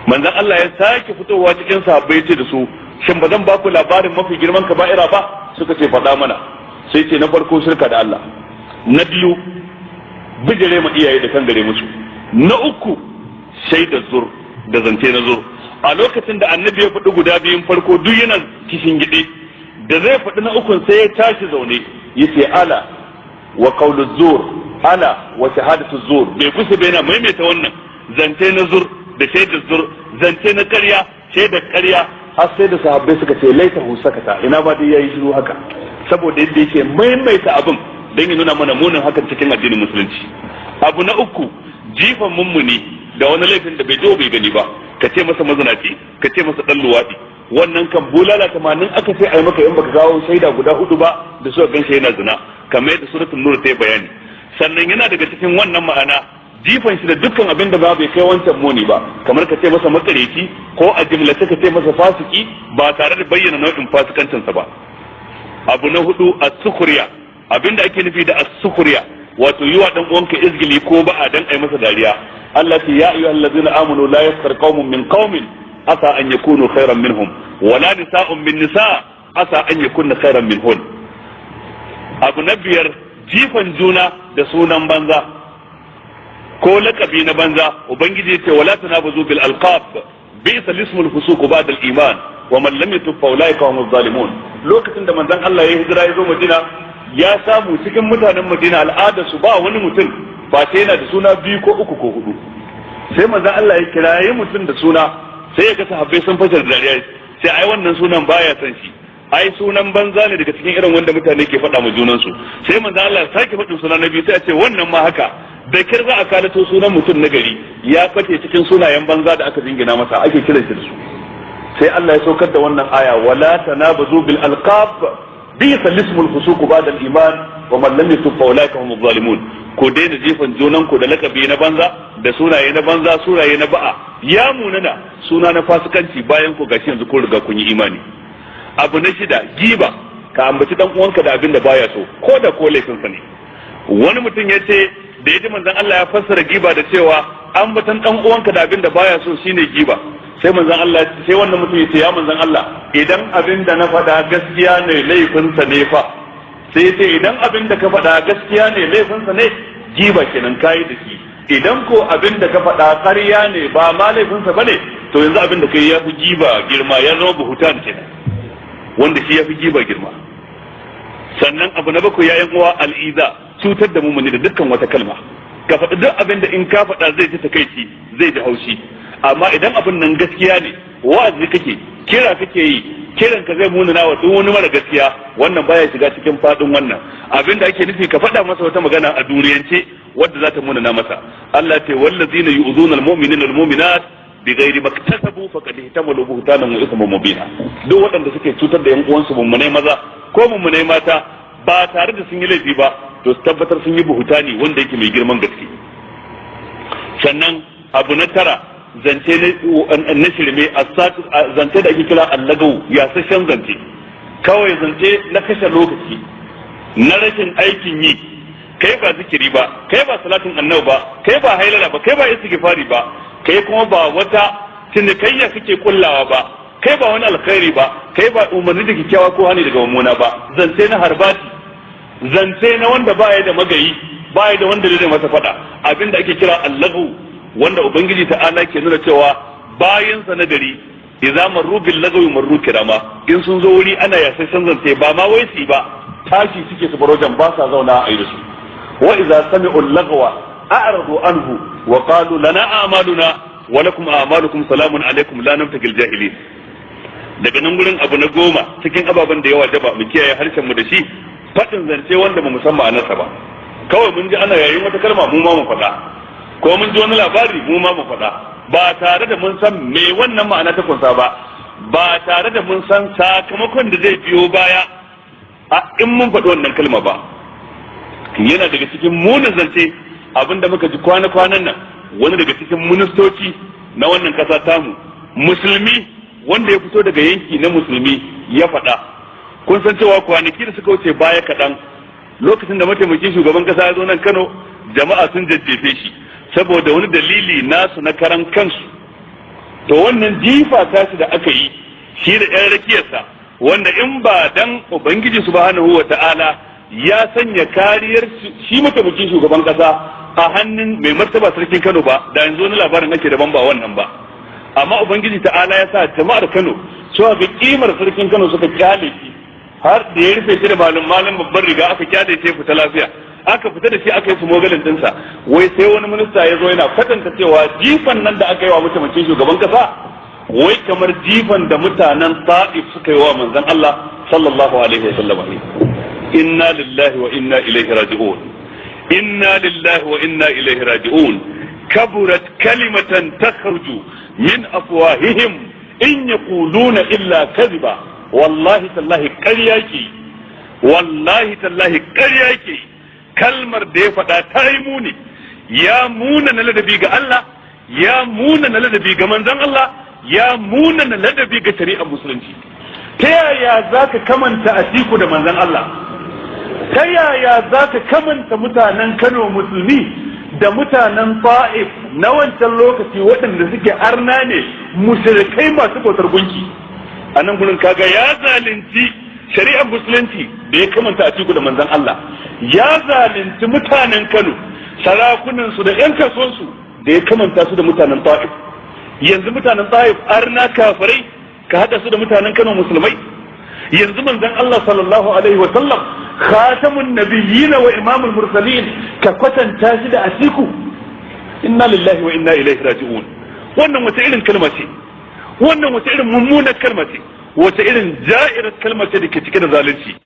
Manzon Allah ya sake fitowa cikin sahabbai, ya ce da su: "Shin ba zan ba ku labarin mafi girman kaba'ira ba?" Suka ce: "Faɗa mana." Sai ce: "Na farko, shirka da Allah. Na biyu, bijire ma iyaye da kan gare musu. Na uku, shaida zur da zance na zur." A lokacin da Annabi ya faɗi guda biyun farko, duk yana kishin gide. Da zai faɗi na ukun, sai ya tashi zaune, yace: "Ala wa qawlu zur, ala wa shahadatu zur." Bai kusa bai yana maimaita wannan zance na zur da shaidar zur, zance na ƙarya, shaidar ƙarya, har sai da sahabbai suka ce: "Laitahu sakata, ina ba dai yayi shiru haka," saboda yadda yake maimaita abin don ya nuna mana munin hakan cikin addinin Musulunci. Abu na uku, jifan mummuni da wani laifin da bai jo bai gani ba, ka ce masa mazinaci, ka ce masa dan luwadi. Wannan kan bulala 80 aka ce ai maka in baka kawo shaida guda hudu ba da suka ganshi yana zina, kamar yadda Suratul Nur ta yi bayani. Sannan yana daga cikin wannan ma'ana jifan shi da dukkan abin da ba bai kai wancan muni ba, kamar ka ce masa makareci, ko a jimlace ka ce masa fasiki ba tare da bayyana nau'in fasikancinsa ba. Abu na hudu, as-sukhriya. Abinda ake nufi da as-sukhriya, wato yi wa dan uwanka izgili ko ba'a dan ai masa dariya. Allah ce: "Ya ayyuhal ladzina amanu, la yaskhar qaumun min qaumin asa an yakunu khairan minhum, wala nisa'un min nisa asa an yakunna khairan minhun." Abu na biyar, jifan juna da sunan banza ko lakabi na banza. Ubangiji yace: "Wala tanabazu bil alqab, bi'sa lismul fusuq ba'da al iman, wa man lam yatub fa ulaika humuz zalimun." Lokacin da manzon Allah ya hijira ya zo Madina, ya samu cikin mutanen Madina al'ada su ba wani mutum ba sai yana da suna biyu ko uku ko hudu. Sai manzon Allah ya kiraye mutum da suna, sai ya ga sahabbai sun fashe da dariya. Sai ai wannan sunan baya san shi, ai sunan banza ne daga cikin irin wanda mutane ke faɗa ma junansu. Sai manzon Allah ya sake faɗin suna na biyu, sai a ce wannan ma haka. Da kyar za a kalato sunan mutum na gari, ya ɓace cikin sunayen banza da aka jingina masa, ake kiran shi da su. Sai Allah ya saukar da wannan aya: "Wala tanabazu bil alqab, bi'sa lismul fusuq ba'da al iman, wa man lam yatub fa ulaika humuz zalimun." Ku daina jifan junan ku da lakabi na banza da sunaye na banza, sunaye na ba'a. Ya munana suna na fasikanci bayan ku gashi yanzu kun riga kun yi imani. Abu na shida, giba, ka ambaci dan uwanka da abin da baya so, ko da ko laifinsa ne. Wani mutum ya ce, da ya ji manzon Allah ya fassara giba da cewa ambatan dan uwanka da abin da baya so shine giba, sai manzon Allah, sai wannan mutum ya ce: "Ya manzon Allah, idan abin da na faɗa gaskiya ne, laifinsa ne fa?" Sai ya ce: "Idan abin da ka faɗa gaskiya ne, laifinsa ne, giba kenan kayi da shi. Idan ko abin da ka faɗa ƙarya ne, ba ma laifinsa bane, to yanzu abin da kai ya fi giba girma, ya zama buhutan kenan, wanda shi ya fi giba girma." Sannan abu na bakwai, yayan uwa, al'iza, cutar da mumuni da dukkan wata kalma. Ka faɗi duk abin da in ka faɗa zai ji takaici, zai ji haushi, amma idan abin nan gaskiya ne, wa'azi kake, kira kake yi, kiran ka zai munana wa duk wani mara gaskiya, wannan baya shiga cikin fadin wannan. Abin da ake nufi, ka faɗa masa wata magana a duniyance wadda za ta munana masa. Allah ce: "Wallazina yu'zuna al-mu'minina wal mu'minat bighairi maktasabu faqad ihtamalu buhtanan wa ithman mubina." Duk waɗanda suke cutar da yan uwansu mummunai maza ko mummunai mata ba tare da sun yi laifi ba, to su tabbatar sun yi buhutani wanda yake mai girman gaske. Sannan abu na tara, zance na shirme, zance da ake kira allagau, yasasshen zance, kawai zance na kashe lokaci, na rashin aikin yi. Kai ba zikiri ba, kai ba salatin Annabi ba, kai ba hailala ba, kai ba istighfari ba, kai kuma ba wata cinikayya kake kullawa ba, kai ba wani alkhairi ba, kai ba umarni da kyakkyawa ko hani daga mummuna ba. Zance na harbati, zance na wanda baya da magayi, baya da wanda zai masa fada, abinda ake kira allahu, wanda Ubangiji ta'ala ke nuna cewa bayansa na gari, idza marru bil lagawi marru kirama. In sun zo wuri ana yasasshen zance, ba ma wai su ba, tashi suke su barojan, ba sa zauna a yi da su. Wa idza sami'u lagwa a'radu anhu wa qalu lana a'maluna wa lakum a'malukum, salamun alaikum, la nabtagil jahilin. Daga nan gurin, abu na 10 cikin ababen da yawa jaba mu kiyaye harshen mu da shi, faɗin zance wanda ba mu san ma'anarsa ba. Kawai mun ji ana yayin wata kalma, mu ma mu faɗa, ko mun ji wani labari, mu ma mu faɗa, ba tare da mun san me wannan ma'ana ta kunsa ba, ba tare da mun san sakamakon da zai biyo baya a in mun faɗi wannan kalma ba. Yana daga cikin munin zance abinda muka ji kwana-kwanan nan, wani daga cikin ministoci na wannan kasa tamu, musulmi, wanda ya fito daga yanki na musulmi, ya faɗa. Kun san cewa kwanaki da suka wuce baya kaɗan, lokacin da mataimakin shugaban kasa ya zo nan Kano, jama'a sun jajjefe shi saboda wani dalili nasu na karan kansu. To wannan jifa tashi da aka yi shi da yan rakiyarsa, wanda in ba dan Ubangiji Subhanahu wa Ta'ala ya sanya kariyar shi mataimakin shugaban kasa a hannun mai martaba sarkin Kano ba, da yanzu wani labarin ake daban ba wannan ba. Amma Ubangiji Ta'ala ya sa jama'ar Kano suka ga kimar sarkin Kano, suka kyale shi har da ya rufe shi da malum malam babban riga, aka kyale shi fita lafiya, aka fita da shi, aka yi smuggling dinsa. Wai sai wani minista ya zo yana kwatanta cewa jifan nan da aka yi wa mataimakin shugaban kasa wai kamar jifan da mutanen Ta'if suka yi wa manzon Allah sallallahu alaihi wasallam. Inna lillahi wa inna ilaihi raji'un, inna lillahi wa inna ilaihi raji'un. Kaburat kalimatan takhruju min afwahihim in yaquluna illa kadhiba. Wallahi tallahi ƙarya ke, wallahi tallahi ƙarya ke. Kalmar da ya faɗa ta yi muni, ya muna na ladabi ga Allah, ya muna na ladabi ga manzon Allah, ya muna na ladabi ga shari'ar musulunci. Ta yaya za ka kamanta Atiku da manzon Allah? Ta yaya za ka kamanta mutanen Kano musulmi da mutanen Ta'if na wancan lokaci, waɗanda suke arna ne, mushrikai masu bautar gunki? A nan gurin kaga ya zalunci shari'ar musulunci da ya kamanta Atiku da manzon Allah, ya zalunci mutanen Kano, sarakunan su da yan kasuwansu, da ya kamanta su da mutanen Ta'if. Yanzu mutanen Ta'if arna kafirai ka hada su da mutanen Kano musulmai? Yanzu manzon Allah sallallahu alaihi wa sallam, khatamun nabiyyin wa imamul mursalin, ka kwatanta shi da Atiku? Inna lillahi wa inna ilaihi raji'un. Wannan wata irin kalma ce? Wannan wata irin mummunar kalma ce? Wata irin ja'irar kalma ce da ke cike da zalunci?